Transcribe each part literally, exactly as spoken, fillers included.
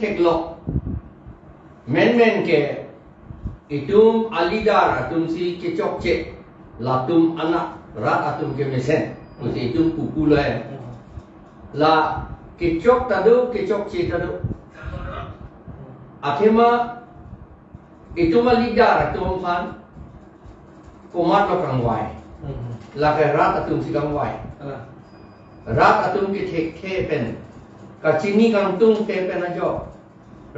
theklok. Menmen ke itum a-leader atum si kechokche, latum anak rat atum kemesen pusi itum pupu lo eh. La kechok ta do, kechokche ta do. Athema itum a-leader atum aphan komatlo kangvai. Hmm. Lake rat atum si kangvai. Ah. Rat atum kethekthe pen, kachini kangtungthe pen ajok,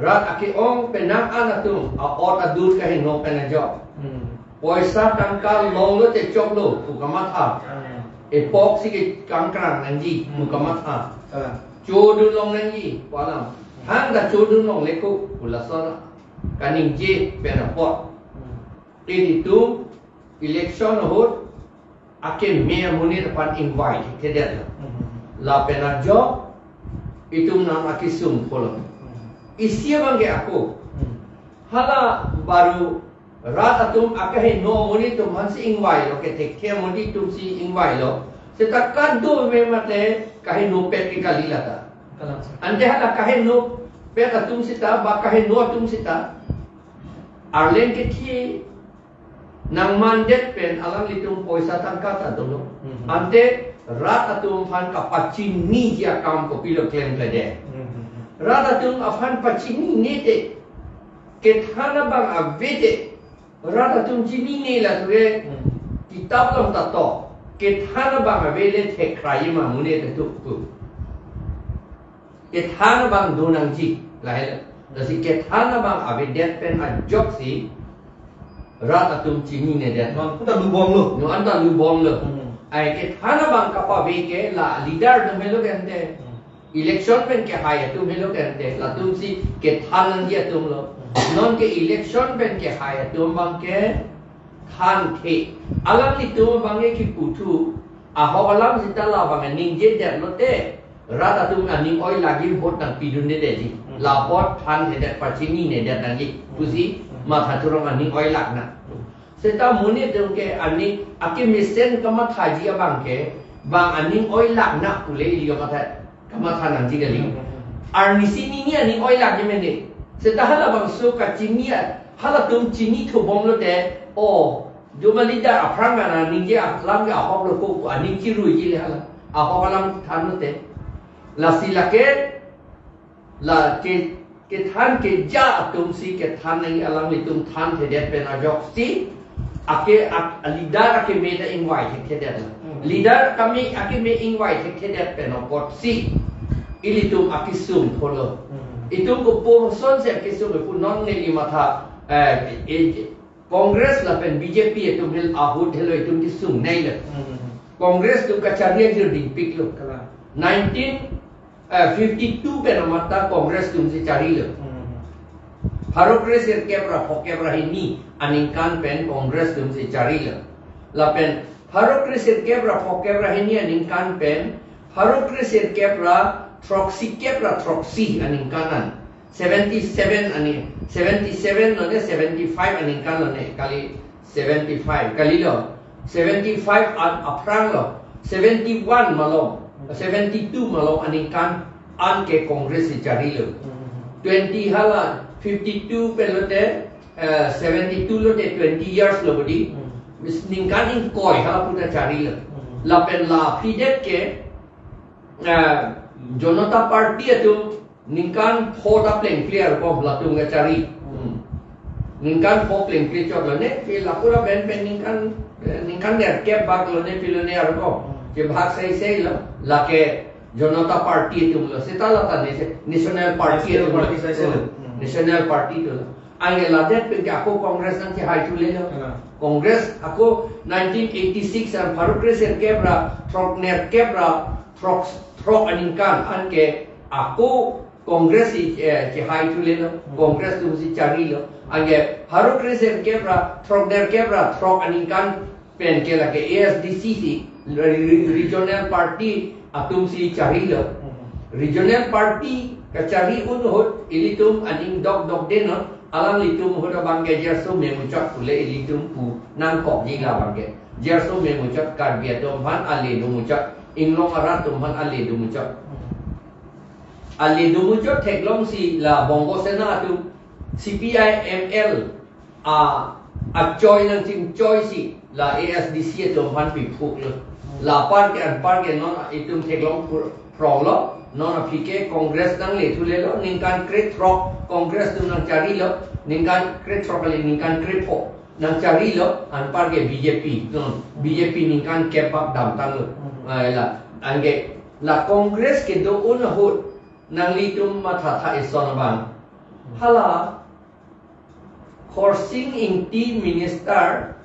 rat ake-ong penang an atum a-ot adur kaheno pen ajok. Hmm. Poisa tangka longlo te choklo pu kamatha. Hmm. Epok si ke kangkrang nangji pu Hmm. kamatha. Ah. Chodun long nangji pu alam. Hmm. Hang ta chodun longle ko pu lason kaningje pen apot. Hmm. Ilitum election ahut akeme amonit aphan ingvai thekthe det lo. Hmm. Lapen ajok itum nang akesung polo. Hmm. Isi abang ke ako. Hmm. Hala baru rat atum akaheno amonit atum aphan si ingvai lo, kethekthe amonit atum si ingvai lo. Seta kadome mate kahenopet ke kali lata. Kalang. Ante hala kahenopet atum seta, ba kaheno atum seta, arleng kethe nangmandet pen alanglitum poisa tangka ta dolo. Mhm. Ante rat atum aphan kapachiniji akam kopilo klemkledet. Mhm. Rat atum aphan pachinine te, kethan abang ave te, rat atum chinine la ture, Mhm. kitap along ta to, kethan abang ave le thekra yema amonit atum pu. Kethan abang do nangji, lahelo. Lasi kethan abang avedet pen ajoksi rat atum chininedet. Non anta lubom lo. Non anta lubom lo. Hmm. Ai kethan abang kapave ke la leader atum helo ke ante. Hmm. Election pen kehai atum helo ke ante. Latum si kethan nangji atum lo. Hmm. Non ke election pen kehai atum abang ke thanthe. Alanglitum abang ke kiputhu. Ahok alam seta labang ningjedet lote, rat atum aning oilakji, vote nangpidundedeji. Hmm. La vote thanthedet, pachininedet nangji. Hmm. Pusi Hmm. matha thurong aning oilak na. Hmm. Seta monit atum ke aning akemesen kamathaji abang ke, bang aning oilak na pule ili kamatha, kamatha nangji kali. Hmm. Arnisi nini aning oilakji mene. Seta halabangso kachini a, halatum chinithubom lote, o, joma leader aphrang kana ningje alam ke ahok lo ko, aning chiruiji le hala. Ahok alam than lote. Lasi lake, la ke, kethan keja atum si kethan nangji alanglitum thanthedet pen ajoksi, ake ak-, leader akeme ta ingvai thekthedet. Hmm. Leader kami akeme ingvai thekthedet pen apotsi ilitum akesung polo. Hmm. Itum kopuson si akesung pu non neli matha, eh, eh, Congress lapen B J P atum hel ahut helo itum kesung nai le. Hmm. Congress atum kachari ajir dingpik lo. Kalang. Nineteen, eh, fifty-two pen amat ta Congress atum si chari lo. Hmm. Pharo kresirkep ra phokep ra hini aningkan pen Congress atum si chari lo. Lapen pharo kresirkep ra phokep ra hini aningkan pen pharo kresirkep ra throksikep ra throksi aningkan an. Seventy-seven ani, seventy-seven lone, seventy-five aningkan lone, kali seventy-five, kali lo. Seventy-five an aphrang lo. Seventy-one malom, seventy-two malom aningkan an ke Congress si chari lo. Twenty hala, fifty-two pen lote, eh, seventy-two lote twenty years lo bodi. Mis ningkan ingkoi hala pu ta chari lo. Lapen la aphi det ke, eh, Janata Party atum ningkan pho ta plengple arkom latum kachari. Hmm. Ningkan pho plengple chot lone, phi lapu ra ben pen ningkan, eh, ningkan nerkep bak lone phi lone arkom. Hmm. Chebak seisei lo, lake Janata Party atum lo, seta lata ne se, National Party National atum lo. Party seisei lo. Hmm. Hmm. National Party atum lo. Anke ladet pen ke ako Congress nangkehai thule lo. Hmm. Congress ako nineteen eighty-six an pharo kresirkep ra throknerkep ra throk, throk aningkan anke ako Congress si, eh, kehai thule lo, Hmm. Congress atum si chari lo. Anke pharo kresirkep ra throknerkep ra throk aningkan pen ke lake A S D C si, re-, re-, regional party atum si chari lo. Hmm. Regional party kachari un ahut ilitum aning dokdok det non, alanglitum ahut abang ke jerso memuchot pule ilitum pu nangkokji labang ke. Jerso memuchot Karbi atum aphan ale domuchot, inglong arat atum aphan ale domuchot. Hmm. ale domuchot theklongsi la Bongo Sena atum C P I M L a, achoi nangchingchoisi la A S D C atum aphan piphuklo. La apar ke anpar ke non itum theklong phu-, phronglo, non aphi ke Congress nangle thulelo, ningkan krethrok Congress atum nangcharilo, ningkan krethrok kali ningkan krepho nangcharilo, anpar ke B J P, non B J P ningkan kep bak damtanglo. Hmm. Ah, la, anke la Congress kedo-un ahut nanglitum mathatha ison abang. Hala Khorsing Ingti Minister,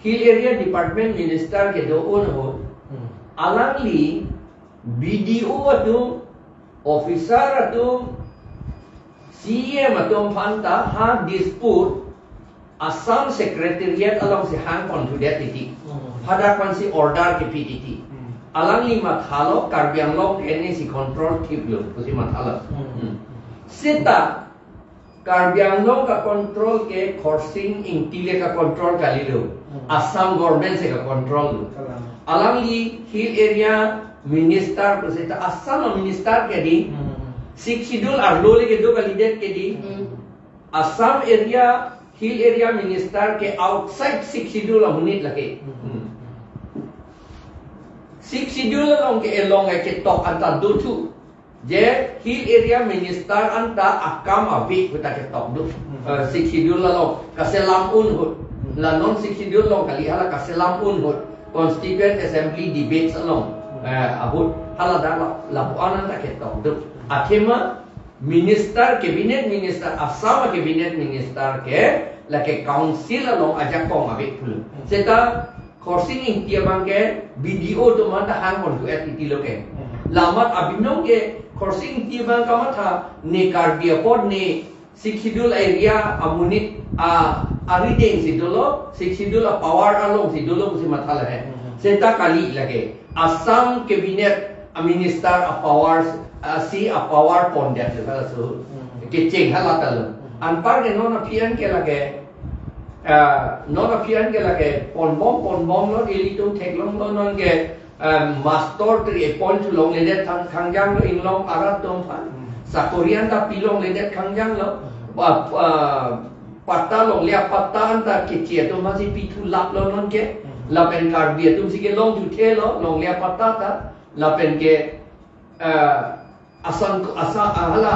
Hill Area Department Minister kedo-un ahut, Hmm. alangli B D O atum, officer atum, C E M atum aphanta ha dispute Assam Secretariat alongsi hangpon thudet titi. Hmm. Hadak aphansi order kepi titi. Hmm. Alangli mathalo Karbi Anglong ke nesi control thiplo pusi mathalo. Hmm. Hmm. Seta Karbi Anglong ka-control ke Khorsing Ingti le ka-control kalilo. Hmm. Assam government si ka-control lo. Kalang. Alangli Hill Area Minister pusi ta Assam a-minister ke dei. Hmm. Sixth Schedule arlo le kedo kalidet ke dei. Hmm. Assam area, Hill Area Minister ke outside Sixth Schedule amonit lake. Hmm. Sixth Schedule along ke elong ke ketok anta dothu. Je Hill Area Minister anta akam ave pu ta ketok do. Hmm. Eh, Sixth Schedule along kaselam un ahut. Hmm. La non Sixth Schedule along kali, hala kaselam un ahut. Constituent Assembly debates along. Hmm. Eh, ahut. Hala dak la, lapu-an anta ketok do. Athema Minister, Cabinet Minister, Assam Cabinet Minister ke lake Council along ajakong ave pulo. Hmm. Seta Khorsing Ingti abang ke B D O atum aphanta hangpon thu-et titi lo ke. Hmm. La amat abinong ke Khorsing Ingti abang kamatha ne Karbi apot ne Sixth Schedule area amonit a, arideng si dolo, Sixth Schedule a-power along si dolo pusi mathalo he. Hmm. Seta kali lake. Assam Cabinet a-minister a-power, a, si a-power pondetlo halaso. Hmm. Kecheng hala ta lo. Hmm. Anpar ke non aphi an ke lake, ah, non aphi an ke lake ponbom ponbomlo, ilitum theklonglo non ke, ah, master tri appoint thulongledet khang, khangjanglo inglong arat atum aphan. Hmm. Sakori anta pilongledet khangjanglo. Hmm. Ba, ah, patta longle apatta anta keche atum aphansi pithulaplo non ke. Hmm. Lapen Karbi atumsi kelong thuthelo longle apatta ta. Lapen ke, eh, asan, asa, ah, hala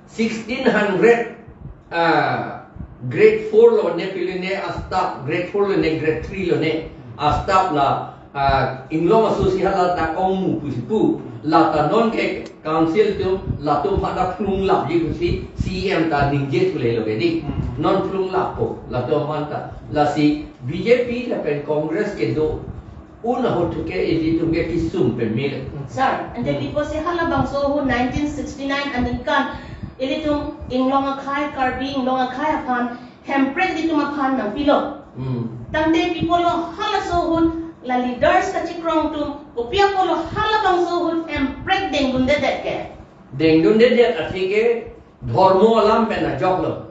sixteen hundred, eh, grade four lo ne pili ne a-staff, grade four lo ne grade three lo ne a-staff la, eh, inglong aso si hala ta kongmu pusi pu. La ta non ke Council atum, latum aphanta phlunglapji pusi C E M ta ningje thulelo ke dei. Hmm. Non phlunglappo, latum aphanta. Lasi B J P lapen Congress kedo-un ahut thu ke ilitum ke kesung pemil. Sir, ante Hmm. pipo si halabangso ahut nineteen sixty-nine aningkan ilitum inglong akhei, Karbi inglong akhei aphan Hemprek ilitum aphan nangpilo. Hmm. Tangte pi apotlo halaso ahut la leaders kachikrong atum, kopi apotlo halabangso ahut Hemprek dengdundedet ke? Dengdundedet athe ke dhormo alam pen ajoklo.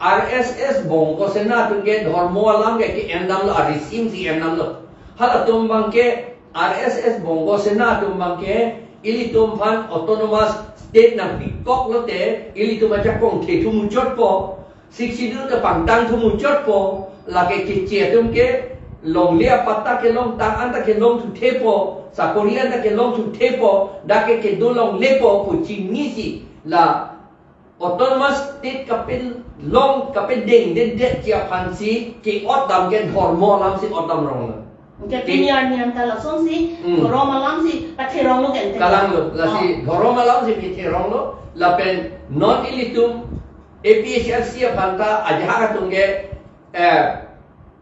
R S S Bongo Sena atum ke dhormo alam ke ke-endamlo, arisim si endamlo. Halatum abang ke R S S Bongo Sena atum abang ke ilitum aphan autonomous state nangpikok lote ilitum ajakong the thumuchotpo. Sixth Schedule ta pangtang thumuchotpo, lake keche atum ke longle apatta kelongtang anta kelong thuthepo, sakori anta kelong thuthepo, dak ke kedo longlepo pu chinisi la autonomous state kapelong kapedengdedetji aphansi ke-otdam ke dhormo alamsi otdam ronglo. Anke Ti- pini arni anta lasonsi Hmm. dhormo alamsi patheronglo ke ante. Kalanglo, lasi Oh. dhormo alamsi patheronglo, lapen non ilitum A P H L C aphanta ajahak atum ke, eh,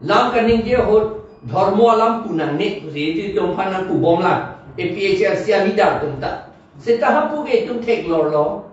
lam kaningje ahut dhormo alam pu nangne pusi ilitum aphan nangpubomlang A P H L C a-leader atum ta. Seta hapu ke itum theklonglo,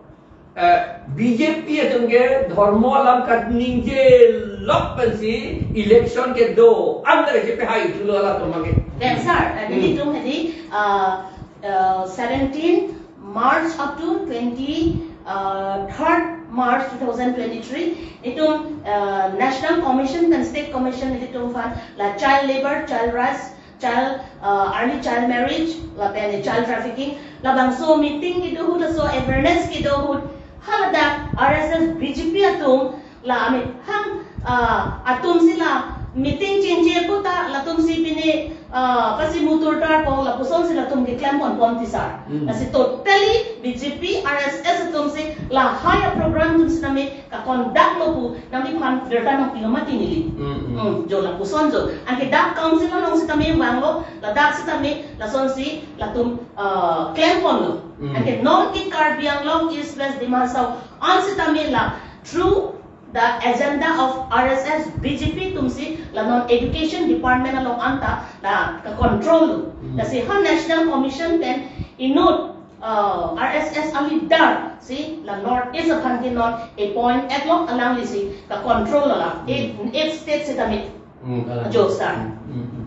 eh, B J P atum ke dhormo alam kaningje lok pensi election kedo-an ta kachepehai thulo halatum abang ke. Then, sir, uh, Hmm. nelitum hadi, uh, uh, seventeen March up to twenty, uh, third March two thousand twenty-three, itum, uh, National Commission and State Commission itum aphan la child labour, child rights, child, uh, early child marriage, lapen child trafficking, labangso meeting kedo ahut, laso awareness kedo ahut, haladak R S S B J P atum, la amethang, uh, atum si la meeting chingje kota, latum si pine, uh, pasi mutur tar pong, lapuson si latum keklem pon pon ti sar. Hmm. Lasi totally B J P, R S S atum si lahai a-program atum sitame ka-conduct lo pu nangliphan birta nangpilo mati neli. Mm, mm. Hmm, jo lapuson jo. Anke dak council along sitame vanglo, ladak sitame lasonsi latum, uh, klem ponlo. Mm. Anke non ke Karbi Anglong East West Dima Hasao an sitame la through the agenda of R S S B J P atum si la non education department along anta la ka-control lo. Mm. Lasi ha National Commission pen inut, uh, R S S a-leader si la North East aphan ke non appoint etlok, alangli si ka-control lo la. Hmm. Eight, eight state sitame. Hmm, kalang. Jo sar. Hmm, hmm.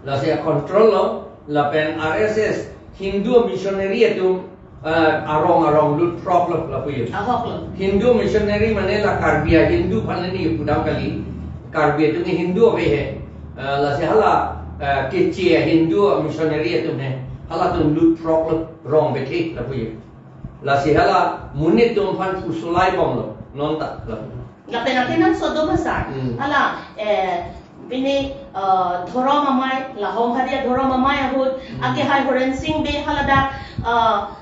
Lasi a-control lo, lapen R S S Hindu missionary atum, eh, arong arong lut prok lo lapu yo. Ahok lo. Hindu missionary mane la Karbi a-Hindu aphan ni pudam kali. Karbi atum ke Hindu ave he. Eh, lasi hala, eh, keche a-Hindu missionary atum he. Halatum lut prok lo, rong bethe lapu yo. Lasi hala monit atum aphan pusulai bomlo, non ta lapu. Lapen akenangsot do ma sar. Hmm. Hala, eh, pine, eh, dhorom amei, la Honghari adhorom amei ahut, Hmm. akehai Horen Sing Bey haladak, eh,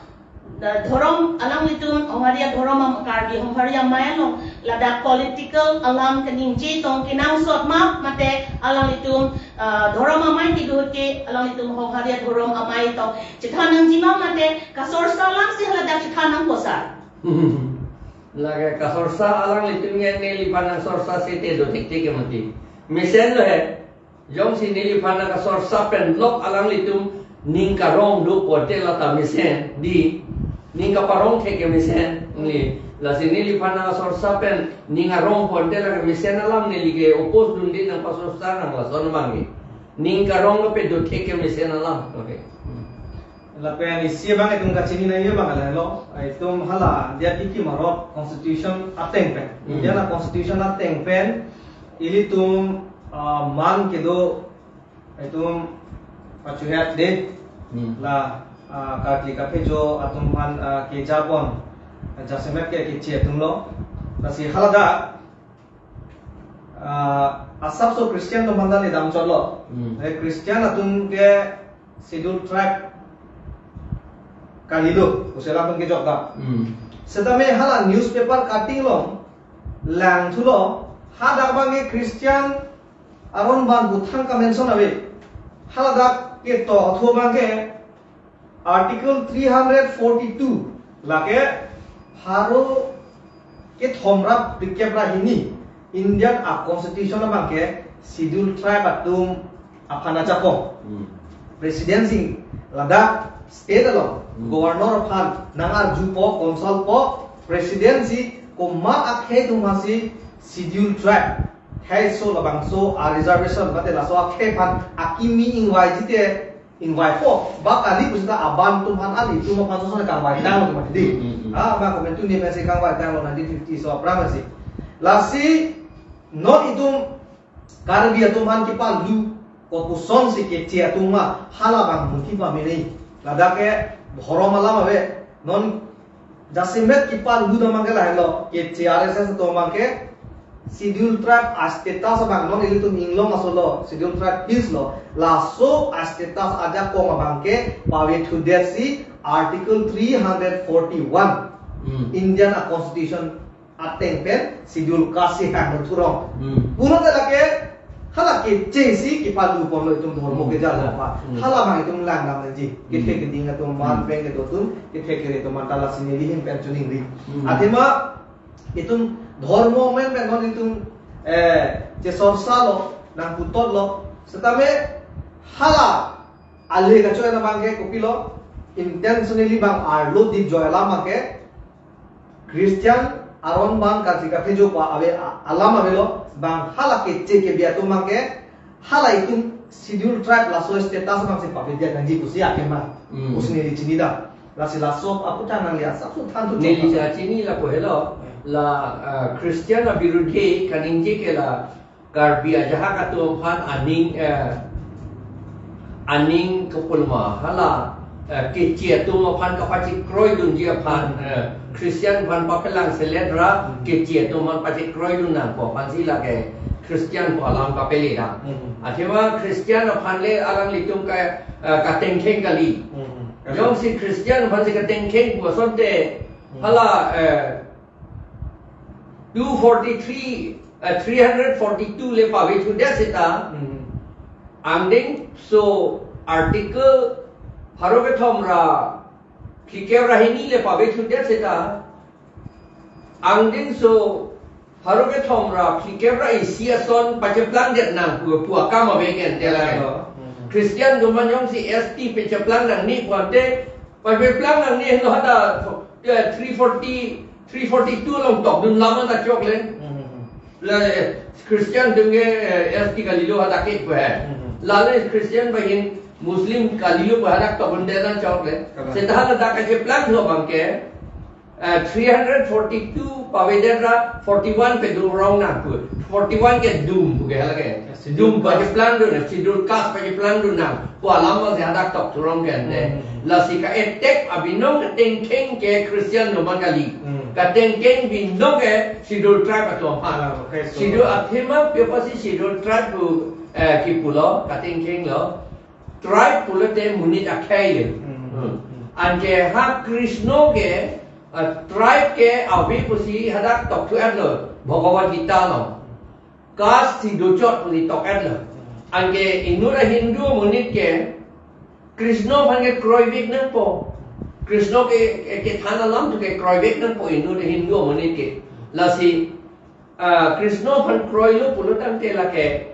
da dhorom alanglitum Honghari adhorom am-, Karbi Honghari amei along, ladak political alam kaningje tong kenangsot ma, mate alanglitum, eh, dhorom amei kedo ahut ke, alanglitum Honghari adhorom amei tong chethan nangji ma, mate kasorsa alam si haladak chethan nangpo sar. Lake kasorsa alanglitum ke neliphan nangsorsa sete do thekthe ke mati. Mesen lo he. Jongsi neliphan nangkasorsa pen lok alanglitum ning karong do pote lata mesen di. Ning kaparong thek ke mesen ni. Lasi neliphan nangkasorsa pen ning arong pote lake mesen alam neli ke oppose dunde, nangpasorsa nang lason abang ke. Ning karong lo pe do thek ke mesen alam. Okay. Lapen isi abang itum kachini nangji abang lahelo, itum hala dia tiki marot constitution ateng pen. Hmm. India a-constitution ateng pen, ilitum, ah, man kedo, itum pachuhet de, Hmm. la, ah, karkli kaphejo atum aphan, ah, keja pon, jasemet ke keche atum lo, lasi haladak, ah, asapso Christian atum aphan ta neli damchotlo. Hmm. Eh, Christian atum ke Schedule Tribe kali do, kusela atum kejok ta. Hmm. Setame hala newspaper cutting along langthulo, hadak abang ke Christian aron abang puthang ka-mention ave. Haladak ketok athu abang ke Article three hundred forty-two, lake pharo kethom ra phlikep ra hini Indian a-constitution abang ke Schedule Tribe atum aphan ajakong. Hmm. Presidency ladak state along Hmm. governor aphan nang-arjupo, consult po, presidency komat akhei atum aphansi Schedule Tribe, thaiso labangso a-reservation mate laso akhei aphan akimi ingvai jite, ingvaipo, ba kali pusita aban atum aphan, alitum aphan soson kangvai tanglo mati di. Hmm, hmm, hmm. Ah, ba komentu ni pensi kangvai tanglo nineteen fifty so aphrang si. Lasi non itum Karbi atum aphan kepalu, kopuson si keche atum ma hala abang muthi pamene. Ladak ke dhorom alam ave. Non jasemet kepalu dam abang ke lahelo, keche R S S atum abang ke Schedule Tribe a-status abang non ilitum inglong aso lo, Schedule Tribe Hills lo, laso a-status ajakong abang ke pavethudet si Article three hundred forty-one, Hmm. Indian a-constitution ateng pen Schedule Caste si hang thurong. Hmm. Pulote lake hala keche si kepalu ponlo itum dhormo Hmm. keja lo pa. Hmm. Hala abang itum lang dam nangji. Kethe Hmm. keding atum man Hmm. pen kedo atum, kethe kere atum man ta lasi neli ahin pen choningri. Hmm. Athema itum dhormo amen pen non itum, eh, chesorsa lo, nangputot lo, setame hala ale kachoy na abang ke kopilo, intentionally abang arlo dip joi alam abang ke, Christian aron abang karkli kaphejo pa ave a-, alam avelo, abang hala keche kebi atum abang ke, hala itum Schedule Tribe laso status abang si papedia nangji pusi akema. Hmm. Pusi neli chini dam. Lasi laso aputhak nangli asapso than thu Neli chok. ja chini lapu helo, la, ah, Christian abirudhe kaningje ke la Karbi ajahak atum aphan aning, eh, aning kapulma hala, eh, keche atum aphan kapachekroidunji aphan, eh, Christian aphan papelang selet ra, Hmm. keche atum aphan pachekroidun nangpo aphansi lake Christian pu alam kapele dam. Hmm. Athema Christian aphan le alanglitum ka, eh, katengkheng kali. Hmm. Jongsi Christian aphansi katengkheng pu asonte, Hmm. hala, eh, two forty-three, eh, three hundred forty-two le pavethudet seta, Hmm. angdengso article pharo kethom ra phlikep ra hini le pavethudet seta, angdengso pharo kethom ra phlikep ra isi ason pacheplangdet nang pu, pu akam ave ke ante lake. Hmm. Christian atum aphan jongsi S T pacheplang nangne pu ante, pacheplang nangne henlo hadak, eh, three forty, three forty-two along tokdun alam ta chokle. Hmm. La, eh, Christian atum ke, eh, S T kalilo hadak ke pu he. Hmm. Lale Christian ahin Muslim kalilo pu hadak tokdunde ta chokle. Kalang. Seta hala dak kacheplanglo abang ke, eh, three hundred forty-two pavedet ra forty-one pedun rong nang pu. Forty-one ke dum pu ke hala ke. Schedule Dum caste. Pacheplangdun, schedule caste pacheplangdun nang pu alam abangsi hadak tok thurong ke ante. Hmm. Lasi ka-attack abinong katengkheng ke Christian atum aphan kali. Hmm. Katengkheng binong ke schedule tribe atum aphan. Ah, okay, so Schedule athema pi apotsi schedule tribe pu, eh, kipulo, katengkhenglo. Tribe pulote monit akhei le. Hmm. Hmm. Anke ha Krishna ke, eh, tribe ke ave pusi hadak tokthu-etlo Bhagavad Gita along. Caste si dochot pusi tok-etlo. Anke inut a-Hindu amonit ke Krishna aphan ke kroivek nangpo. Krishna ke, ke, kethan alam atum ke kroivek nangpo inut a-Hindu amonit ke. Lasi, ah, Krishna aphan kroilo pulo tangte lake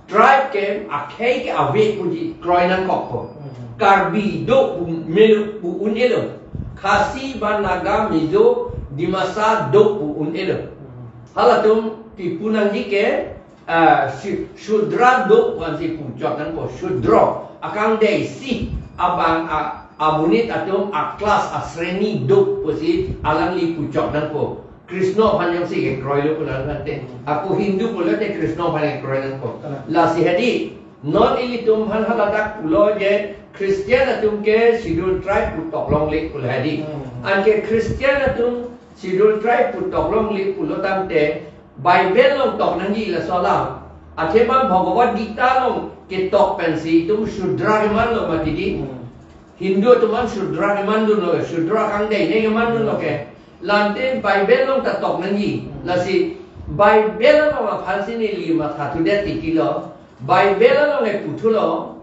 tribe ke akhei ke ave pusi kroi nangkokpo. Mhm. Karbi do pu melo pu un-elo. Khasi ba Naga Mizo Dimasa do pu un-elo. Mhm. Halatum pi pu nangji ke, ah, Shu-, Shudra do pu ansi puchot nangpo. Shudra, akangdei si abang a, amonit atum a-class a-sreni do pusi alangli puchot nangpo. Krishna aphan jongsi kekroilo pulo tangte. Ako Hindu pulote Krishna aphan kekroi nangpo. Kalang. Lasi hedi, non ilitum aphan haladak pulo je Christian atum ke schedule tribe pu toklongle pulo hedi. Hmm. Anke Christian atum schedule tribe pu toklongle pulo tangte Bible along tok nangji laso alam. Athema Bhagavad Gita along ketok pensi itum Shudra kemanlo mati di. Hmm. Hindu atum aphan Shudra kemandunlo, Shudra akangdei ne kemandunlo ke. Lante Bible along ta tok nangji. Hmm. Lasi Bible along aphansi neli mathathudet titilo. Bible along eputhulo.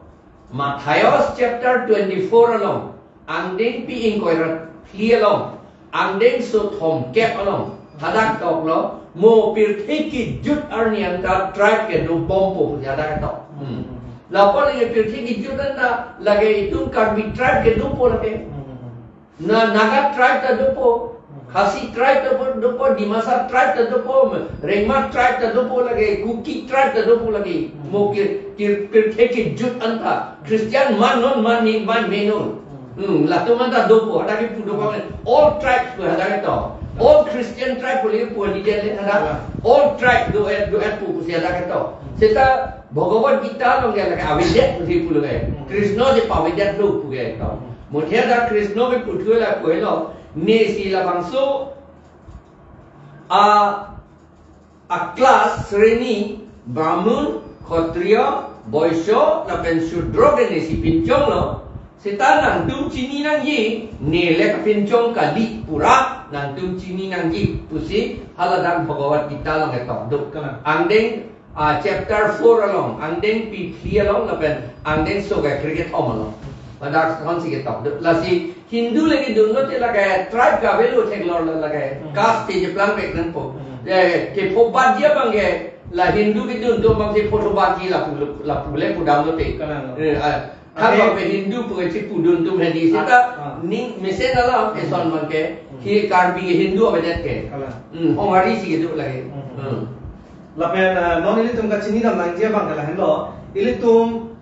Matthias chapter twenty-four along, angdengpi ingkoi ra phli along, angdengso thomkep along hadak toklo, mo pirthe kejut arni anta tribe kedobompo pusi hadak tok. Hmm. Lapu lake pirthe kejut anta lake itum Karbi tribe kedopo lake. Hmm. Na Naga tribe ta dopo, Khasi tribe ta dopo, Dimasa tribe ta dopo, Rengma tribe ta dopo lake, Kuki tribe ta dopo lake. Mo kir, kir, pirthe kejut anta Christian man non man ni man me non. Hmm, latum anta dopo, hadak kipu dopo. All tribes pu hadak to. All Christian tribe pu le pu ni le hadak. All tribe do-et, do-et pu pusi hadak to. Seta Bhagavad Gita along ke lake avedet pusi pulo ke. Hmm. Krishna si pavedetlo pu ke to. Hmm. Muthe ta Krishna ke puthu la pulo. Nesi labangso a, a-class sreni, Brahmun, Kshatriya, Vaishya, lapen Shudra ke nesi pinchonglo. Seta nangtum chini nangji, ne le kapinchong kali pura, nangtum chini nangji pusi haladak Bhagavad Gita along ketok do. Kalang. Angdeng, ah, chapter four along, angdengpi phli along, lapen angdengso kre kethom along. Hadak konsi ketok do. Lasi Hindu lake dunlo te lake tribe ke avelo theklor lo lake. Hmm. Caste te cheplang vek nangpo. Hmm. Eh, kephobatji abang ke la Hindu kedun atum abangsi phobatji lapu, lapu le pudamlo te. Kalang. Eh, ah, Thanbang pen Hindu pu ke chipudun atum hedi seta, ah, ning mesen alam, hmm, eson abang ke, hmm, hi Karbi Hindu avedet ke. Kalang. Hmm, Honghari si kedo lake. Hmm. Hmm. Lapen, ah, non ilitum kachinidam nangji abang ke lahenlo. Ilitum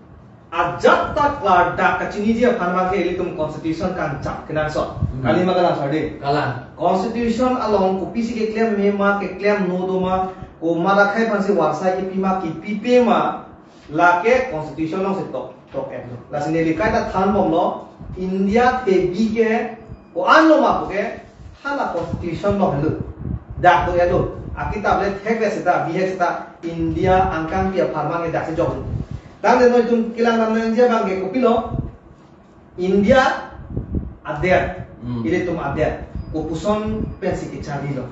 ajat ta klardak kachiniji aphan abang ke ilitum constitution kanchap kenangsot. Hmm. Kali ma kanangsot di. Kalang. Constitution along kopisi keklem mema, keklemno doma, komat akhei aphansi varsai kipima, kipipe ma, Lake constitution alongsi tok tok-et lo. Lasi neli kaita thanbomlo, India thepi ke ko-an lo ma puke, hala constitution along helo. Dak do ya lo. Akitap le thek le seta, bihek seta, India angkangpi apharman ke daksi joklo. Tangte non itum kelang damnangji abang ke kopilo, India adet, Hmm. ilitum adet kopuson pensi kecharlilo.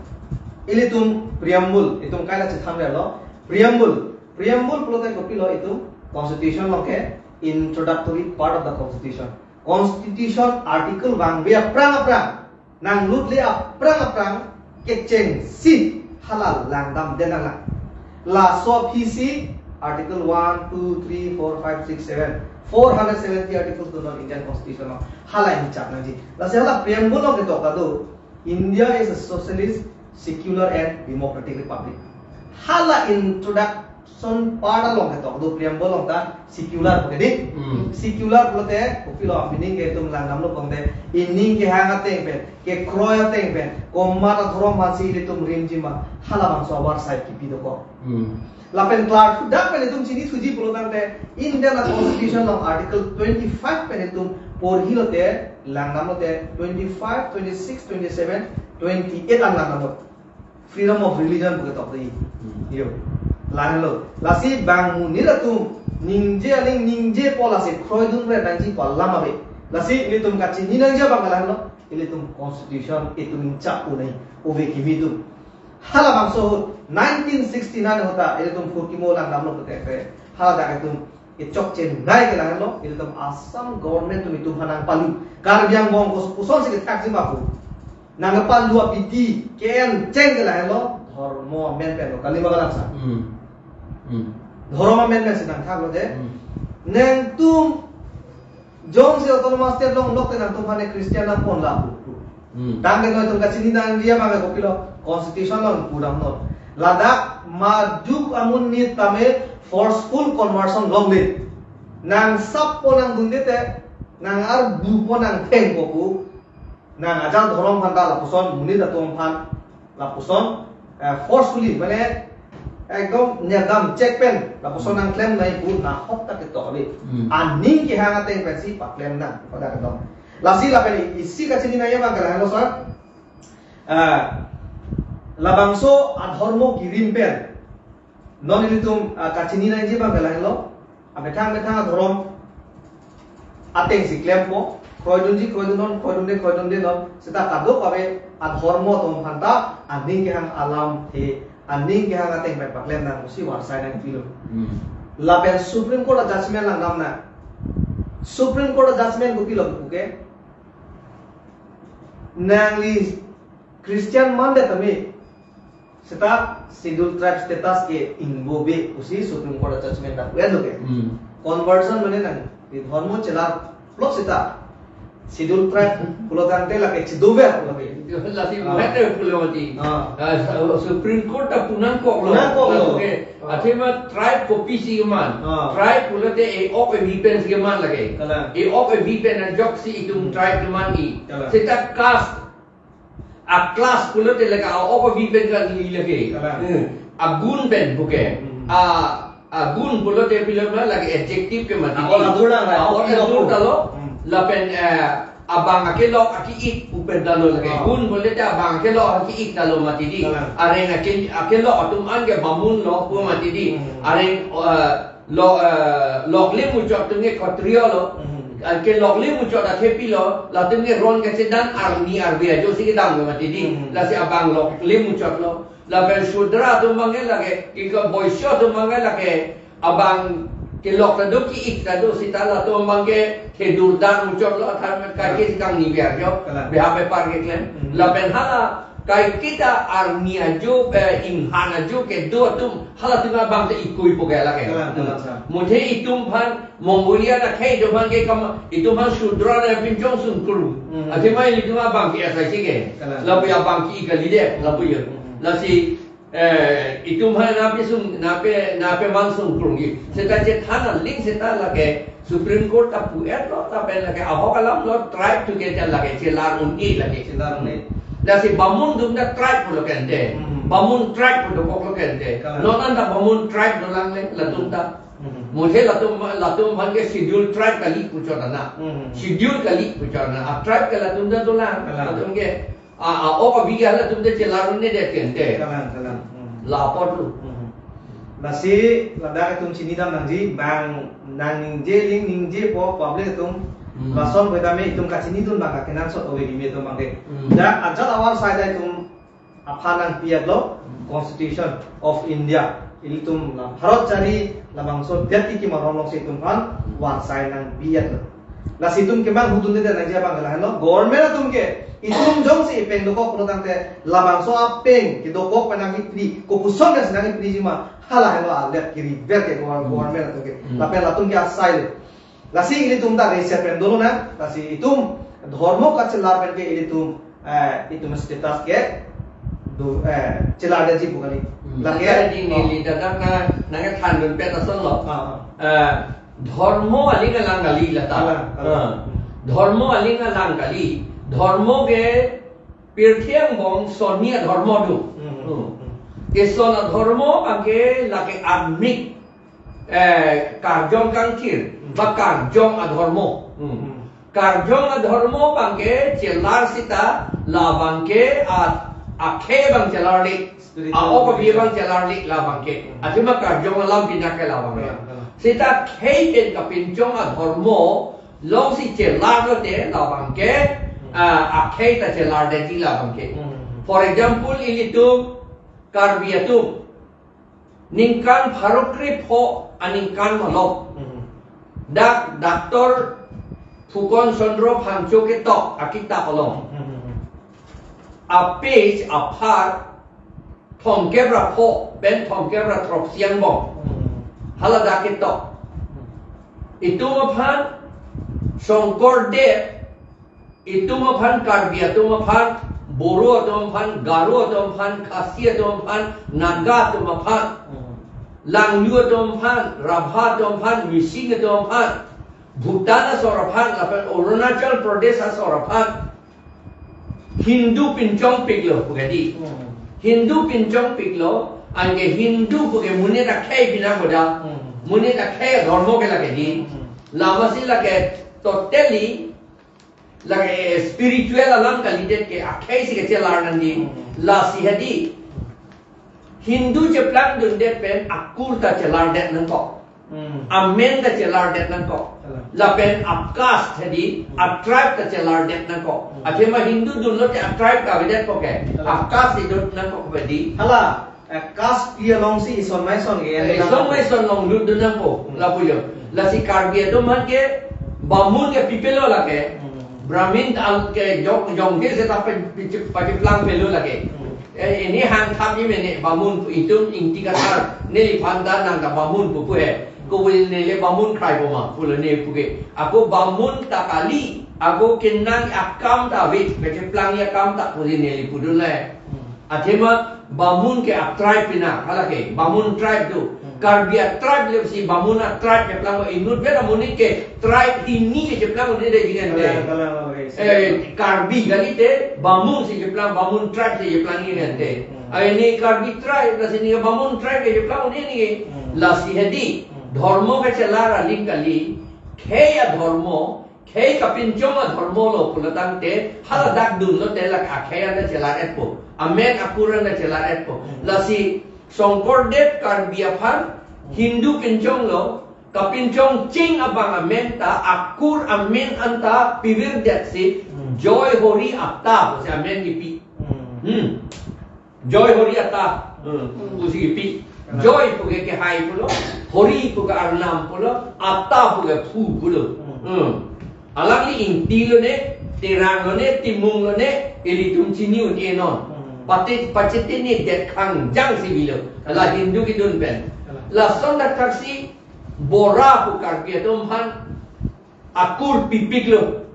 Ilitum preamble, itum kaita chethan lo. Preamble, preamble pulote kopilo, itum constitution along ke introductory part of the constitution. Constitution article vangve aphrang aphrang, nanglut le aphrang aphrang kechengsi hala langdamde nanglang. Laso aphisi article one, two, three, four, five, six, seven, four hundred seventy articles do non Indian constitution along hala ingchap nangji. Lasi hala preamble along ketok ta do, India is a socialist, secular and democratic republic. Hala introduction part along ketok do, preamble along ta secular puke dei. Hmm. Secular pulote kopilo meaning ke itum langdamlo pangde, ining kehang ateng pen, kekroi ateng pen, komat adhorom aphansi ilitum rimji ma, halabangso avarsai kipi dokok. Hmm. Lapen klardak pen itum chinithuji pulo tangte, Indian a-constitution along article twenty-five pen itum porhilote, langdamlote, twenty-five, twenty-six, twenty-seven, twenty-eight an langdamlo. Freedom of religion puke tok dei. Hmm. Yo. Lahenlo. Lasi bang monit atum ningje aling ningjepo, lasi kroidunre nangji pu alam ave. Lasi ilitum kachini nangji abang lahenlo. Ilitum constitution itum ingchap unai. Ove kimi atum. Halabangso ahut nineteen sixty-nine ahut ta ilitum phurkimo langdamlo putekre. Haladak itum kechokche nai ke lahenlo, ilitum Assam government atum itum aphan nangpalu. Karbi Anglong kos-, kosonsi kethakji ma pu. Nangpalu abidi ke-en cheng ke lahenlo, dhormo amen pen lo, kali ma kalang sa. Hmm. Hmm. Dhormo amen pen si nangthaklo dei. Hmm. Nangtum jongsi autonomous state longlok te nangtum aphan Christian nangpon la pu. Hmm. Tangte non itum kachini nangji abang ke kopilo, constitution along pudamnon. Ladak majok amonit tame forceful conversion longle. Nang sappo nangdunde te, nang arbupo nangthengpo pu, nang ajat dhorom aphan ta lapuson, monit atum aphan lapuson, eh, forcefully, mane ekdom nirdam chek pen lapuson nangklem nai pu nahok ta ketok ave. Hmm. Aning kehang ateng pensi paklem nang pada kedong. Lasi lapen isi kachini nangji abang ke lahenlo sir. Ah, labangso adhormo kirim pen non ilitum, ah, kachini nangji abang ke lahenlo. Amethang methang adhorom atengsi klempo, kroidunji kroidunnon, kroidunde kroidundenon, seta kadokave adhormo atum aphan ta aning kehang alamthe, aning kehang ateng pen paklem nang pusi varsai nangpilo. Hmm. Lapen Supreme Court a-judgment langdam nang. Supreme Court a-judgment kopilo puke, nangli Christian mandet tame, seta Scheduled Tribe status ke ingbobe pusi Supreme Court a-judgment ta pu-et lo ke. Hmm. Conversion mane nang, di dhormo chelarplot seta Scheduled Tribe pulo tangte lake chedover lo ke. Lasi Ah. buhet pulo mati. Ah. Ah, Supreme Court ta pu nangkoklo. Pu nangkoklo. Oke. Athema tribe kopisi keman. Ah. Tribe pulote e-ok evi pensi keman lake. Kalang. E-ok evi pen ajoksi itum Hmm. tribe keman i. Kalang. Seta caste a-class pulote lake a-ok evi pen kali lake. Kalang. Hmm. Agun pen puke. Hmm. A, agun pulote pilo ma lake adjective ke mati. A-ot adur lang, a-ot adur talo. Hmm. Lapen, eh, abang akelok aki-ik pu pen talo lake. Ah. Gun pulote abang akelok aki-ik talo mati dei. Kalang. Areng ake, akelok atum an ke bamun lo pu mati dei. Hmm. Areng, eh, lo, eh, loklim muchot atum ke Khattriya lo. Hmm. Anke loklim muchot athepi lo, latum ke ron kachedan arni arve ajoksi kedam lo mati dei. Hmm. Lasi abang loklim muchot lo. Lapen Shudra atum abang ke lake, ika Vaishya atum abang ke lake, abang kelok ta do ki-ik ta do seta latum abang ke thedurdar muchot lo, athan kaike si kangni biar jo. Kalang. Beha bepar keklem. Hmm. Lapen hala kaiketa arni ajo, eh, inghan ajo kedo atum, halatum abang te ikui puke lake. Kalang, kalang, sir. Muthe itum aphan, Mongolian akhei itum aphan ke kam, itum aphan Shudra na pinchong sungkru. Hmm. Athema ilitum abang ke S I C ke. Kalang. Lapu abang ke ikali dei, lapu ya. Hmm. Lasi, eh, itum aphan napi sung, napi, napi man sungkru ki. Seta chethan aling seta lake, Supreme Court ta pu-et lo, lapen lake ahok alam lo, tribe to ke lake, chelar un-e lake. Chelar un-e. Lasi bamun atum ta tribe pulo kente. Hmm. Bamun tribe pulo kok lo kente. Kalang. Non anta bamun tribe dolang le, latum ta. Hmm. Muthe latum, latum aphan ke schedule tribe kali pu chot ana. Hmm. Schedule kali pu chot ana. A tribe ke latum ta dolang. Kalang. Latum ke, a, a, ok avi ke latum ta chelar un-edet tangte. Kalang, kalang. Hmm. La apot lo. Hmm. Lasi ladak itum chinidam nangji, bang nang ningje aling ningjepo public atum. Hmm. Lason pu tame itum kachinidun bang kakenangsot ove kimi atum bang ke. Hmm. Dak ajat avarsai ta itum aphan nangpi-etlo, Constitution of India. Ilitum la Bharat chari labangso det kekim aron alongsi itum aphan varsai nangpi-etlo. Lasi itum kemang hudunde nangji abang ke lahenlo. Government atum ke itum jongsi ipeng dokok pulo tangte labangso apeng kedokok pen nangkipri, kopuson ke si nangkipriji ma, hala helo alet kiriver ke gov-, Hmm. government atum ke. Hmm. Lapen latum ke asailo. Lasi ilitum ta reset pen dolo na, lasi itum dhormo kachelar pen ke ilitum, eh, itum status ke do, eh, chelar detji pu kali. Hmm. Lake, Jadi oh. Neli dadak na, nangkethandun pen asonlo. Ah, ah. Eh, dhormo aling alang kali lata. Alang, alang. Ah. Dhormo aling alang kali. Dhormo ke pirthe angbong sonni adhormo do. Hmm. Hmm. Ke son adhormo abang ke lake admit eh, karjong kangthir, Hmm. ba karjong adhormo. Hmm. Hmm. Karjong adhormo abang ke chelar sita labang ke a, akhei abang chelarle. Spiritual A-ok avi condition. Abang chelarle labang ke. Hmm. Athema karjong alam pinake labang ke. Hmm, hmm. Sita khei pen kapinchong adhormo alongsi chelar lote labang ke, Hmm. ah, akhei ta chelar detji labang ke. Hmm. For example, ilitum Karbi atum ningkan pharo krepho aningkan malom. Mhm. Dak Doctor Phukan Chandra Phangcho ketok akitap along. Mhm. A-page aphar thomkep ra pho pen thomkep ra throksi angbong. Mhm. Hala dak ketok. Mhm. Itum aphan Shonkordev itum aphan, Karbi atum aphan, Boro atum aphan, Garo atum aphan, Khasi atum aphan, Naga atum aphan, Hmm. Langlu atum aphan, Rabha atum aphan, Mising atum aphan, Bhutan asor aphan, lapen Arunachal Pradesh asor aphan, Hindu pinchongpiklo pu ke dei. Hmm. Hindu pinchongpiklo, anke Hindu pu ke monit akhei pina boda, Hmm. monit akhei adhormo ke lake dei. Hmm. Lama si lake totally lake spiritual alam kalidet ke akhei si kachelar nangji. Hmm. Lasi hedi Hindu cheplangdundet pen akur ta chelardet nangkok. Hmm. Amen ta chelardet nangkok. Chelar. Lapen a-caste hedi, Hmm. a-tribe ta chelardet nangkok. Hmm. Athema Hindu dunlote a-tribe kavedetpo ke. Chelar. A-caste idun nangkok hedi. Hala, eh, caste pi alongsi ison ma ison ke, Eh, ison ma ison along dun dun nangpo, Hmm. lapu jo. Hmm. Lasi Karbi atum aphan ke Bamun ke pipelo lake. Hmm. Brahmin al ke jong, jongke seta pe, pe, pacheplang pelo lake. Hmm. Eh, ini hang thap ji mene Bamun pu itum Ingti Kathar neliphan ta nang ta Bamun pupu he. Ko pu neli Bamun krai po ma, pulo ne puke. Ako Bamun ta kali, ako kenang akam ta ave, kacheplang akam ta pu neli pudun le. Hmm. Athema Bamun ke a-tribe pina, hala ke, Bamun tribe do. Hmm. Karbi a-tribe le si Bamun a-tribe cheplang inut bera monit ke tribe hini ke cheplang un'edet jingan de. Kalang, kalang, kalang, kalang. Eh, Karbi kalite, Bamun si cheplang, Bamun tribe si cheplang jingan de. Hmm. Ai ni Karbi tribe, lasi ni Bamun tribe ke cheplang un'e ni. Hmm. Lasi hedi, Hmm. dhormo kachelar aling kali, khei adhormo, khei kapinchong adhormo lo pulo tangte, hala dak dunlote lake akhei anta chelar-etpo. Amen akur anta chelar-etpo. Hmm. Lasi Shonkordev Karbi aphan, Hmm. Hindu pinchonglo, kapinchong ching abang amen ta, akur amen anta pivirdet si, Hmm. Joy Hori Atta pusi amen kipi. Hmm. Hmm. Joy Hori Atta. Hmm. Hmm. Pusi kipi. Hmm. Joy puke kehai pulo, Hori puke arnam pulo, Atta puke phu pulo. Hmm. Hmm. Alangli Ingti lo ne, Terang lo ne, Timung lo ne, ilitum chini un-e non. Hmm. Pati, pachiti ne det khangjang si bilo. Hmm. La Hindu kidun pen. Hmm. Lason dak thaksi Bora pu Karbi atum aphan akur pipiklo.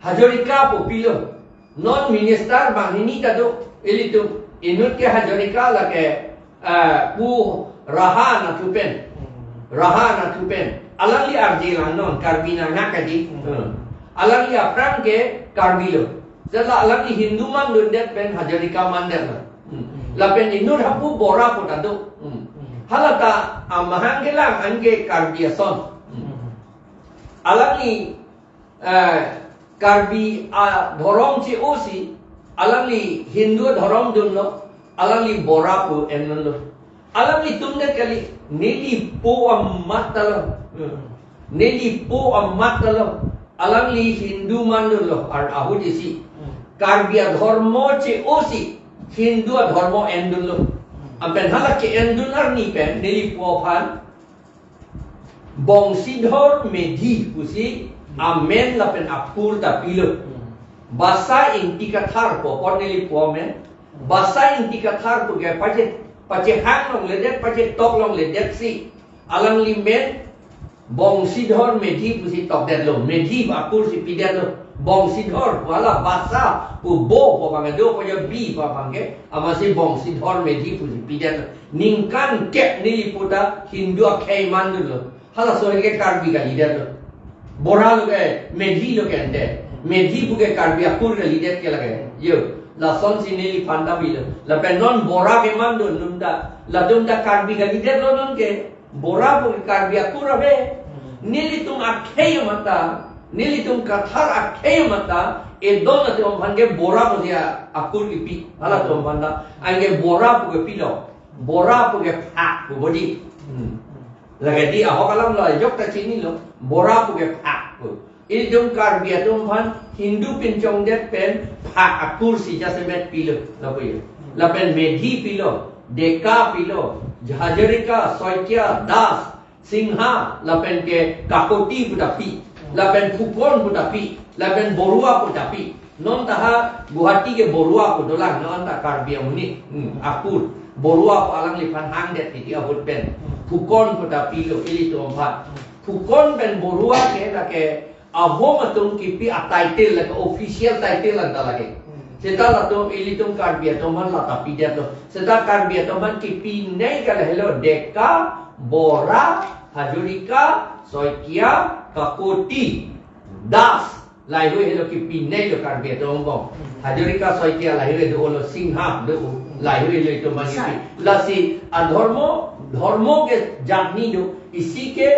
Hazarika pu pilo. Non minister banghini ta do, ilitum. Inut ke Hazarika lake, eh, pu Raha anatthu pen. Hmm. Raha anatthu pen. Alangli arje lang non, Karbi nangnak kadi. Hmm. Hmm. Alangli aphrang ke Karbi lo. Sela alangli Hindu mandundet pen Hazarika mandetlo. Hmm. Hmm. Lapen inut hapu Bora pu ta do. Hmm. Hmm. Halata amahang kelang anke Karbi ason. Alangli eh, Karbi adhorom che-osi, alangli Hindu adhorom dunlo, alangli Bora pu endunlo. Alanglitum det kali, neli po amat ta lo. Neli po amat ta lo. Alangli Hindu mandunlo, ar ahut isi. Karbi adhormo che-osi, Hindu adhormo endunlo. Anpen hala ke-endun arni pen, neli po aphan, Bongsidhor Medhi pusi amen lapen akur ta pilo. Basa Ingti Kathar pu apot neli po amen. Basa Ingti Kathar pu ke pache, pachehang longledet, pachetok longledet si. Alangli men Bongsidhor Medhi pusi tokdetlo. Medhi akur si pidetlo. Bongsidhor pu hala Basa pu bo pu abang do pu ya bi pu abang ke. Amatsi Bongsidhor Medhi pusi pidetlo. Ningkan kep neli po ta Hindu akhei mandunlo. Halaso ke Karbi kalidetlo. Bora lo ke, Medhi lo ke ante. Medhi pu ke Karbi akur kalidet ke lake. Yo, lasonsi neliphan ta pilo. Lapen non Bora ke mandun, non ta, latum ta Karbi kalidetlo non ke. Bora pu ke Karbi akur ave. Nelitum akhei amat ta, nelitum Kathar akhei amat ta, edon atum aphan ke Bora pusi akur kipi. Halatum aphan ta, anke Bora pu ke pilo. Bora pu ke phak pu bodi. Hmm. Lake di ahok alam lo, ajok ta chinilo. Bora pu ke phak pu. Ilitum Karbi atum aphan Hindu pinchongdet pen phak akur si jasemet pilo. Lapu yo. Lapen Medhi pilo, Deka pilo, Hazarika, Saikia, Das, Singha, lapen ke Kakoti pu ta pi, lapen Phukon pu ta pi, lapen Borua pu ta pi. Non ta ha Guwahati ke Borua pu dolang, non ta Karbi amonit. Hmm, akur. Borua pu alangliphan hangdet titi ahut pen. Phukon pu ta pilo ilitum aphan. Phukon pen Borua ke lake Ahom atum kipi a-title lake official title anta lake. Seta latum ilitum Karbi atum aphan la ta pidetlo. Seta Karbi atum aphan kipinei ke lahelo Deka, Bora, Hazarika, Saikia, Kakoti, Das. Laheihui helo kipineilo Karbi atum angbong. Hazarika, Saikia laheihui do, lo Singha do, laheihui lo itum aphan kipi. Lasi adhormo, dhormo ke jatni do, isi ke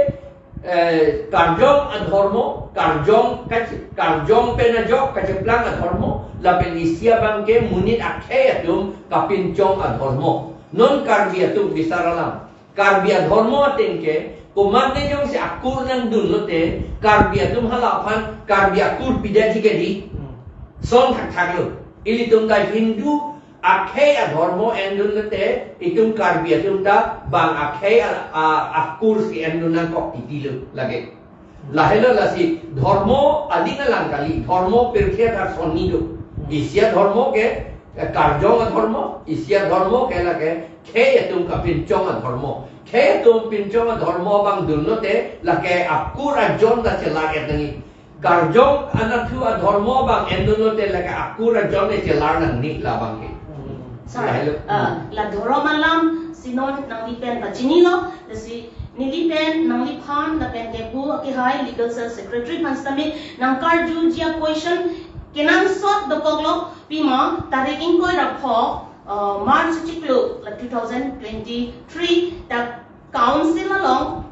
eh, karjong adhormo, karjong kach-, karjong pen ajok kacheplang adhormo, lapen isi abang ke monit akhei atum kapinchong adhormo. Non Karbi atum bisar alam. Karbi adhormo ateng ke, komatne jongsi akur nangdun lote, Karbi atum halaphan, Karbi akur pidetji ke di. Son thakthak lo. Ilitum ta Hindu, akhei adhormo endun lote, itum Karbi atum ta bang akhei a, a, akur si endun nangkok titi lo lake. Lahelo lasi dhormo ading alang kali, dhormo pirthe athak sonni do. Isi adhormo ke, eh, karjong adhormo, isi adhormo ke lake, khei atum kapinchong adhormo. Khei atum pinchong adhormo abang dun lote, lake akur ajon ta chelar-et nangji. Karjong anatthu adhormo abang endun lote lake akur ajon le chelar nangne labang ke. Sir, lahelo. Ah, la dhorom alam si non nangli pen pachinilo, lasi neli pen nangliphan lapen ke pu akehai Legal Cell Secretary aphan sitame nangkarjuji a-question kenangsot dokoklo, pima tarik ingkoi ra pho, ah, March chiklo la two thousand twenty-three ta council along,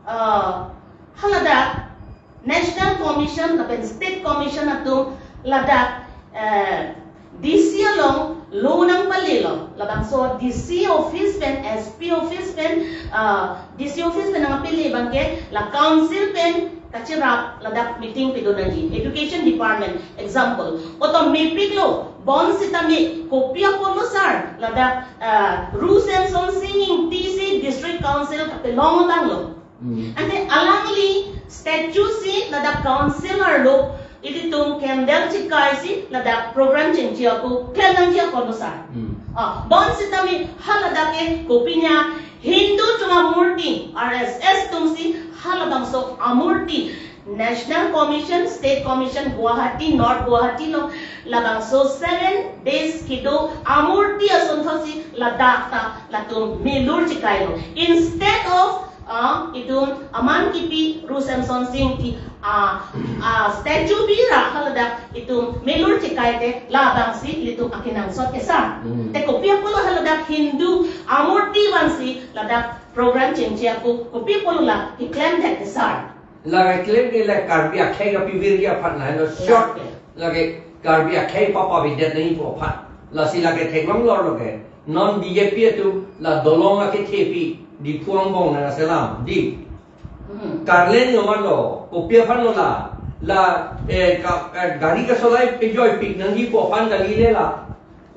ah, haladak National Commission lapen State Commission atum ladak, eh, D C along lo nangpalelo, labangso D C office pen, S P office pen, ah, D C office pen nangpale abang ke la council pen kachirap ladak meeting pidun nangji. Education Department example. Oto mepiklo, bonsitame kopi apotlo sir, ladak, ah, Ru Semson Sing Ingti si District Council kapelong abang lo. Hmm. Ante alangli statue si ladak council arlo ilitum candle chekai si ladak program chengji ako klem nangji ako do sir. Hmm. Ah, bonsitame haladak ke kopinya Hindu chunga murti, R S S atum si halabangso amurti, National Commission, State Commission, Guwahati, North Guwahati lo, labangso seven days kedo amurti ason thotsi ladak ta latum milur chekailo. Instead of Ah, itum aman kipi Ru Semson Singh ti, ah, ah, statue bira haladak itum melur chekai te labangsi ilitum akenangsot kesar. Hmm. Te kopi apotlo haladak Hindu amurti vansi ladak program chengche ako, kopi apotlo la keklem det kesar. La keklem ke la Karbi akhei kapivirji aphan la, no, short. Okay. Lake Karbi akhei papavidet nangji pu aphan. Lasi lake theklong lor lo ke. Non B J P atum la dolong akethepi Diphu angbong nangselam. Di. Hmm. Karlen yo man lo. Kopi aphan lo la. La, eh, ka, eh, gari kasolai pejoipik nangji pu aphan kali le la.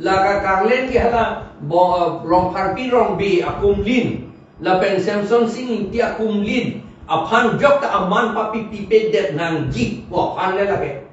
La ka Karlen ke hala bo, eh, Rongpharpi Rongbe akumlin. Lapen Semson Singh Ingti akumlin aphan jok ta aman papipipedet nangji pu aphan le lake.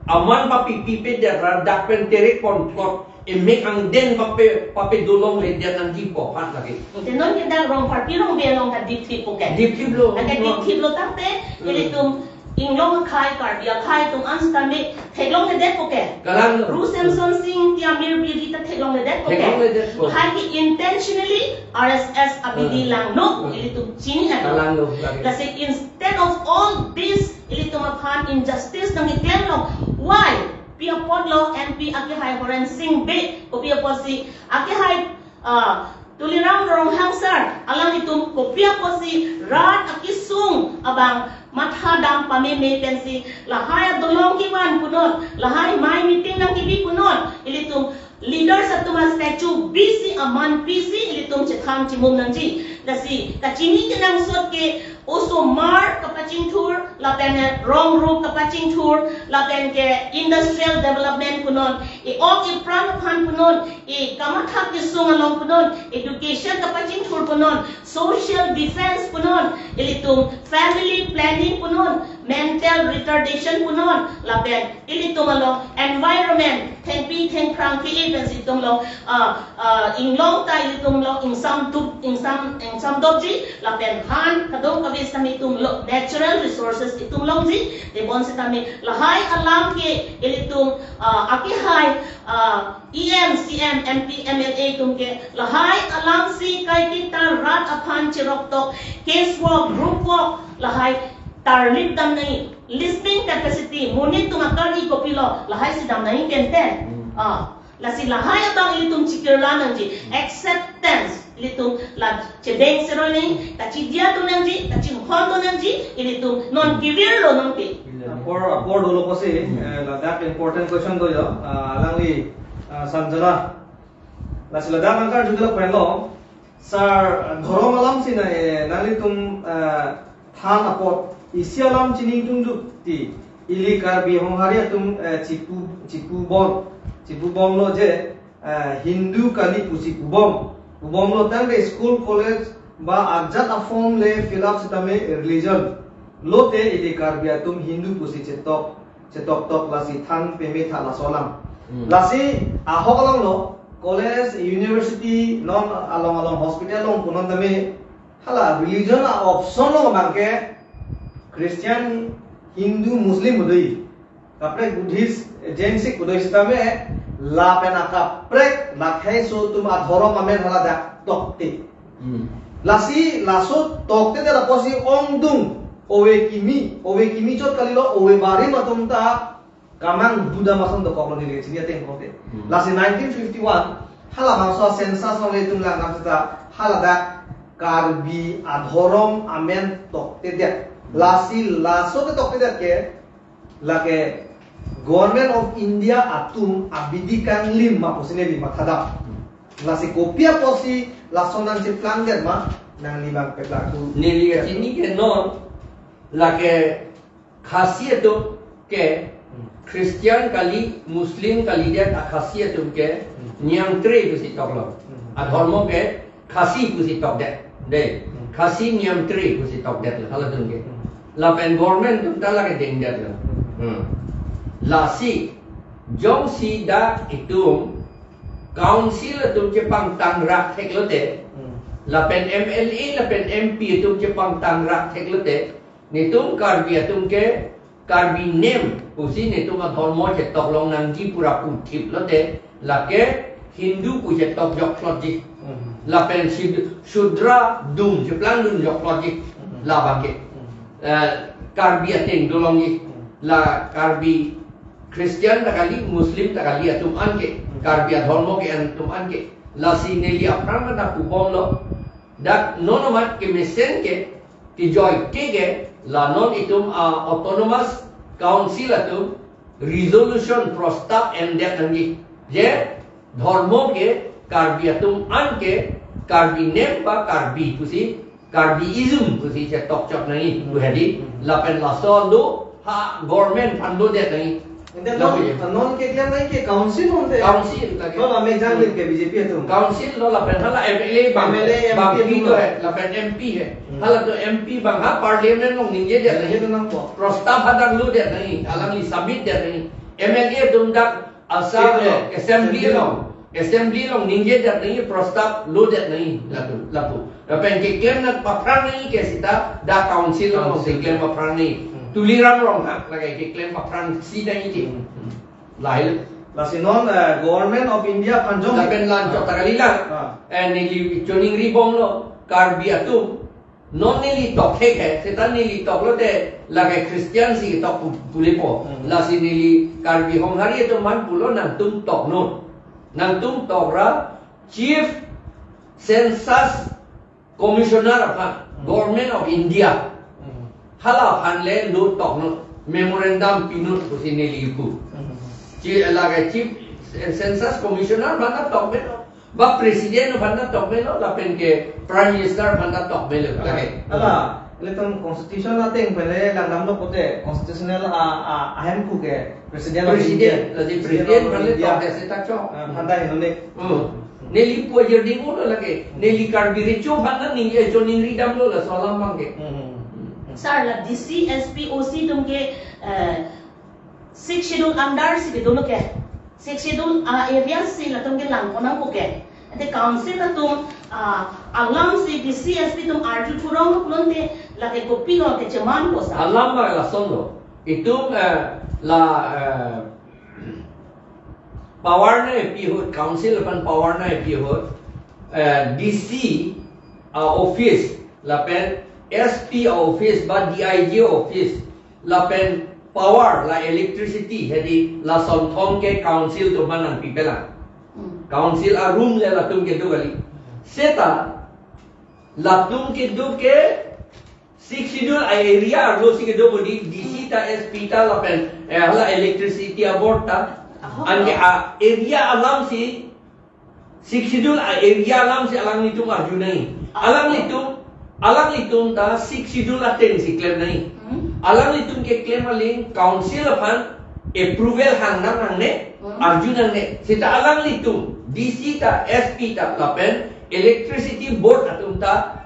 Aman papipipedet ra dak pen terek ponplot emek angden pape, papedolongledet nangji pu aphan lake. Te non ke dak Rongpharpi Rongbe along ta dipthip po ke. Dipthip lo. Lake dipthip lo tangte, Hmm. ilitum inglong akhei, Karbi akhei atum an sitame theklongledetpo ke. Kalang lo. Ru Semson Singh Ingti amir biri ta theklongledetpo ke. Theklongledetpo. Hai ke intentionally R S S abidi Hmm. langno Hmm. ilitum chini ato. Kalang lo lake. Lasi instead of all this, ilitum aphan injustice nangkeklem lo. Why? Pi apotlo M P akehai Horen Sing Bey, kopi apotsi akehai, ah, Tuliram Ronghang sir, alanglitum kopi apotsi rat akesung abang matha dam pameme pensi lahai adolong kevan punon, lahai mai meeting nangkebi punon, ilitum leaders atum a-statue bisi aman bisi ilitum chethang chimum nangji. Lasi kachini kenangsot ke osomar kapachingthur, lapen rong ru kapachingthur, lapen ke industrial development punon, e-ok epran aphan punon, e kamathak kesung along punon, education kapachingthur punon, social defense punon, ilitum family planning punon, mental retardation punon, lapen ilitum along environment, thengpi thengphrang ke-e pensi itum along, ah, ah, inglong ta ilitum along ingsam dup, ingsam, ingsam dopji, lapen han kadokave sitame itum along natural resources itum longji, tebon sitame lahai alam ke ilitum, ah, akehai, ah, E M, C M, M P, M L A atum ke lahai alamsi kaike ta rat aphan cheroktok, case work, group work, lahai tarlip dam nangji, listening capacity, monit atum akarni kopilo, lahai si dam nangji tenten. Hmm. Ah, lasi lahai abang ilitum chikirla nangji, acceptance, ilitum la chedeng seroi nangji, kachidia tu nangji, kachinghon tu nangji, ilitum non kevir lo non ke. Apor, apor dolo pusi, Hmm. eh, ladak important question do jo, ah, alangli, ah, Sanjana. Lasi ladak nangkarju ke lapen lo, sir, dhorom alamsi na, eh, nanglitum, eh, than apot isi alam chini tungduk ti, ili Karbi Honghari atum, eh, chipu, chipubom, chipubomlo je, eh, Hindu kali pusi pubom. Pubomlo tangte school, college ba ajat a-form le fill up sitame religion. Lote ili Karbi atum Hindu pusi chetok, chetoktok, lasi than peme tha laso alam. Hmm. Lasi ahok along lo, college, university, non along along hospital along punon tame, hala religion a-option lo abang ke Christian, Hindu, Muslim pu do-i. Kaprek Buddhist, Jain, Sikh pu do-i sitame, lapen akaprek lakhai so atum adhorom amen haladak tokte. Hmm. Lasi laso toktedet apotsi ongdung, ove kimi, ove kimi chot kalilo, ove barim atum ta kamang duda mason dokoklo neli chini ateng kote. Hmm. Lasi nineteen fifty-one, halabangso census along itum langdam seta haladak Karbi adhorom amen toktedet. Hmm. Lasi laso ketoktedet ke, lake Government of India atum abidi kanglim ma pusi neli mathadam. Hmm. Lasi kopi apotsi lason nangcheplangdet ma, nangli abang peplak tu. Neli kachini ke non, lake Khasi atum ke, Hmm. Christian kali, Muslim kalidet a-Khasi atum ke, Hmm. Niangtre pusi toklo. Hmm. Adhormo ke Khasi pusi tokdet. De, Hmm. Khasi Niangtre pusi tokdet lo, halatum ke. Hmm. Lapen government atum ta lake dengdet lo. Hmm. Hmm. Lasi, jongsi dak itum, council atum chepangtang rak theklote, Hmm. lapen M L A, lapen M P atum chepangtang rak theklote, netum Karbi atum ke Karbi nem pusi netum adhormo chetok long nangji pura puthip lote, lake Hindu pu chetok jokplotji. Hmm. Lapen Shud-, Shudra dum, cheplangdun jokplotji. Hmm. Labangke. Hmm. Eh, Karbi ateng dolongji. Hmm. La Karbi Christian ta kali, Muslim ta kali atum anke. Hmm. Karbi adhormo ke atum anke. Lasi neli aphrang ta pubomlo. Dak non amat kemesen ke, kejoike ke, la non itum a-autonomous council atum resolution prostab endet nangji. Je, dhormo ke, Karbi atum anke, Karbi nem ba Karbi pusi, Karbiism pusi chetok chok nangji, pu hedi, lapen laso do, ha government aphan dodet nangji. Ante lapu non, je, non keklem nangji ke council ante. Council lagi. Lo la mejang ke B J P atum. Council lo lapen hala M L A bang, M L A, bang M P pi atum do lo. He, lapen M P he. Hmm. Halatum M P bang ha parliament along ningjedet nangji. Ningjedet nangpo. Prostab hadak lodet nangji, alangli submit det nangji. M L A atum dak Assam, state along, eh, assembly, assembly along, along. Assembly along ningjedet nangji, prostab lodet nangji, lapu, lapu. Lapen keklem nangpaphrang nangji ke seta dak council along, council, keklem paphrang nangji. Hmm. Tuliram Ronghang lake keklem paphrangsi nangji ke. Hmm. Lahai lo. Lasi non, eh, Government of India aphan jong. Lapen la-anchot ta kalilang. Ah. Eh, neli choningri bomlo, Karbi atum. Non neli tok hek he, seta neli toklo te lake Christian si tok pu-, pulepo. Hmm. Lasi neli Karbi Honghari atum aphan pulo nangtum toknon. Nangtum tokra Chief Census Commissioner aphan, Hmm. Government of India. Hmm. Hala aphan le lo toknon, memorandum pinon pusi neli pu. Hmm. Chi-, lake Chief Census Commissioner aphan ta toknon. Ba President aphan ta tokmelo, lapen ke Prime Minister aphan ta tokmelo. Ala, lake. Ala, ilitum constitution ateng pen le langdamlo pote, constitutional a, a, ahemphu ke President of India. President, lasi President aphan le India. Tokdet seta chok. Ah, aphan ta hinone. Hmm. Neli pu ajirding ulo lake. Neli Karbi Recho aphan ta neli, eh, choningri damlo laso alam abangke. Hmm. Sir, la D C, S P, O C atum ke, eh, Sixth Schedule under si kedolo ke. Sixth Schedule, ah, area si latum kelang ponnang pu ke. Ante council atum, ah, alam si D C, S P atum arju thurong lo pulote lake kopilo kecheman ko sir. Alam abang lasonlo. Itum, eh, la, eh, power nangpi ahut, council aphan power nangpi ahut, eh, D C, ah, office, lapen S P office ba D I G office, lapen power la electricity hedi lason thom ke council atum aphan nangpipelang. Hmm. Council a-room le latum kedo kali. Seta latum kedo ke Sixth Schedule a-area arlo si kedo bodi, D C ta, S P ta lapen, eh, hala electricity a-board ta. Aha. Anke a-area alam si Sixth Schedule a-area alam si alanglitum arju nangji. Ah. Alanglitum, alanglitum ta Sixth Schedule ateng si klem nangji. Hmm. Alanglitum keklem aling council aphan approval hang nang nangne, Hmm. arju nangne. Seta alanglitum, D C ta, S P ta, lapen electricity board atum ta